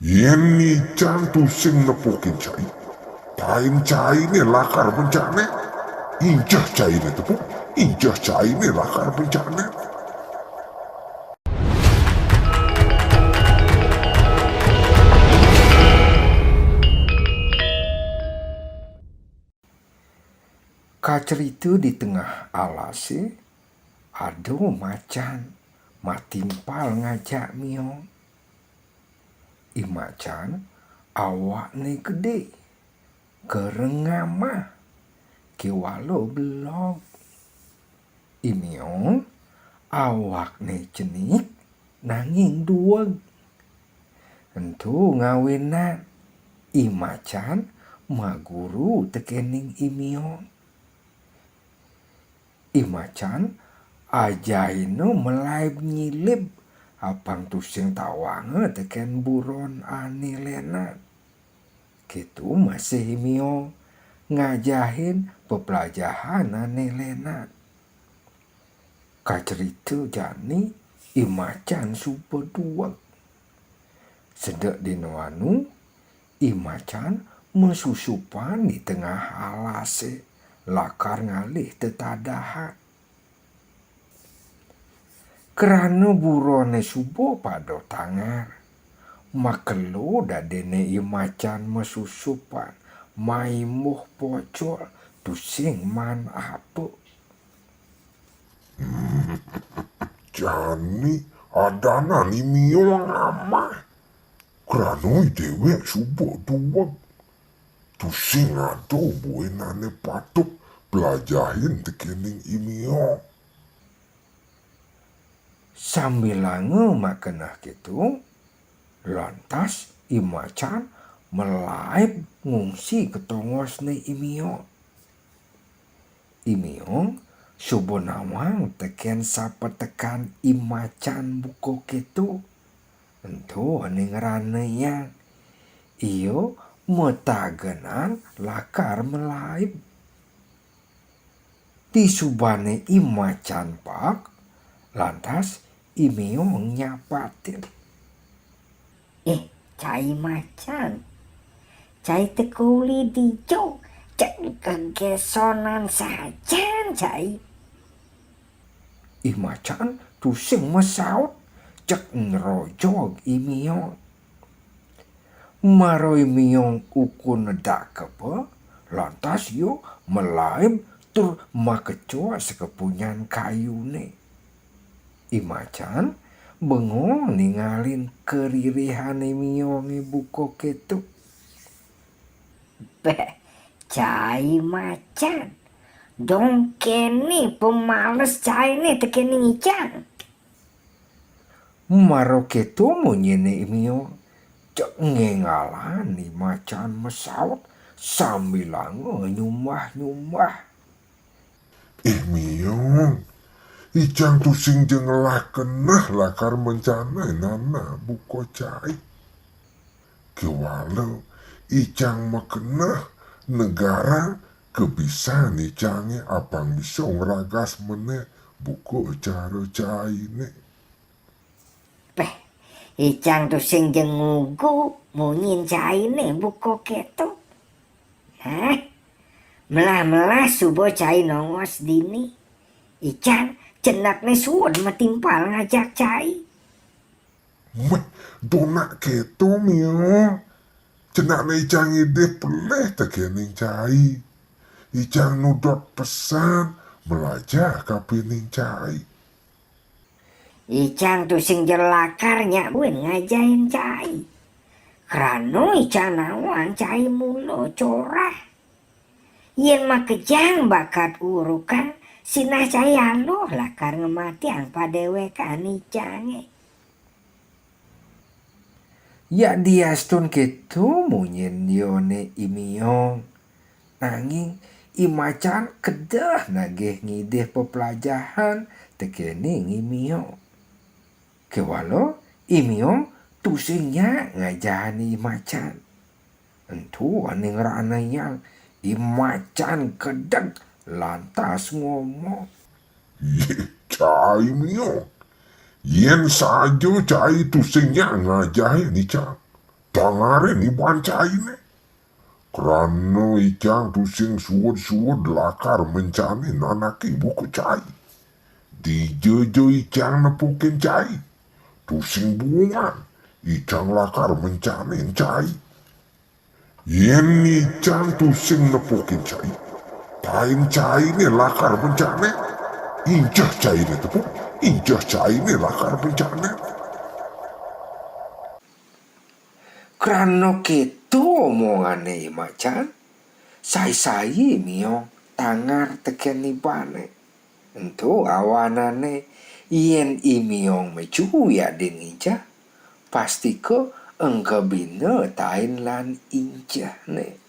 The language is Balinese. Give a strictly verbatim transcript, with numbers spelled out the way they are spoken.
Yén icang tusing nepukin cai, tain cainé lakar bencana. Injah cainé tepuk, injah cainé lakar bencana. Kacerita di tengah alasé, ada macan matimpal ngajak miong. I macan awakné gedé, kereng ngamah, kéwala belog. I miong awakné cenik, nanging dueg. Ento ngawinang, i macan maguru tekéning i miong. I macan ajahina malaib nyilib, apang tusing tawanga tekén buron ané lénan. Kéto masih i miong ngajahin peplajahan ané lénan. Kacerita jani, i macan suba dueg. Sedek dina anu, i macan masusupan di tengah alasé, lakar ngalih tetadahan. Krana buroné suba pada tangar, makelo dadiné i macan masusupan, maimbuh pocol, tusing maan apa. Jani adanan i miong ngamah, krana i déwék suba dueg. Tusing ada buin ané patut plajahin tekéning i miong. Sambilanga makeneh kéto, lantas i macan malaib ngungsi ka tongosné i miong. I miong suba nawang tekén sapetekan i macan buka kéto. Ento ané ngranayang. Ia matagenan lakar malaib. Disubané i macan paek, lantas i miong nyapatin. "Ih, cai macan. Cai teka uli dija, cek gegésonan sajan cai." I macan tusing masaut, cek ngrojog i miong. Mara i miong ukunné dakep, lantas ia malaib tur makecos ka punyan kayuné. I macan bengong ningalin karirihané miongé buka kéto. "Béh, cai macan. Dong kéné pamales cainé tekéning icang." Mara kéto munyiné i miong, cek ngéngalan i macan masaut sambilanga nyumbah-nyumbah. "Ih miong, icang tusing ja ngelah keneh lakar mancanain anak buka cai. Kéwala icang makeneh negara kabisan icangé apang bisa ngragas menék buka cara cainé." "Béh, icang tusing ja ngugu munyin cainé buka kéto. Nah, melah-melah suba cai nongos dini. Icang cenekné suud matimpal ngajak cai." "Méh, dong nak kéto, miong. Cenekné icang ngidih pelih tekéning cai. Icang nudot pesan, malajah kapining cai." "Icang tusing ja lakar nyak buin ngajahin cai. Krana icang nawang cai mula corah. Yén makejang bakat urukang, sinah cai aluh lakar ngamatiang padéwékan icangé." Yak diastun kéto munyin yoné i miong. Nanging i macan kedeh nagih ngidih peplajahan tekéning i miong. Kéwala i miong tusing nyak ngajahin i macan. Ento ané ngranayang, i macan kedeg lantas ngomong. "Yéh, cai miong. Yén saja cai tusing nyak ngajahin icang, Tangare niban caine. Krana icang tusing suud-suud lakar mencanin anake buka cai. Dija-ja icang nepukin cai, tusing buungan, icang lakar mencanin cai. Yen icang tusing nepukin cai, tain caine lakar mencanin. Injah caine tepuk, injah caine lakar mencanin. Krana keto omongane I Macan, sai-sai miong tangar teken nibane. Ento awanane, yen I Miong mecu wiadin nginjah, pastika engkebina tain lan injahne.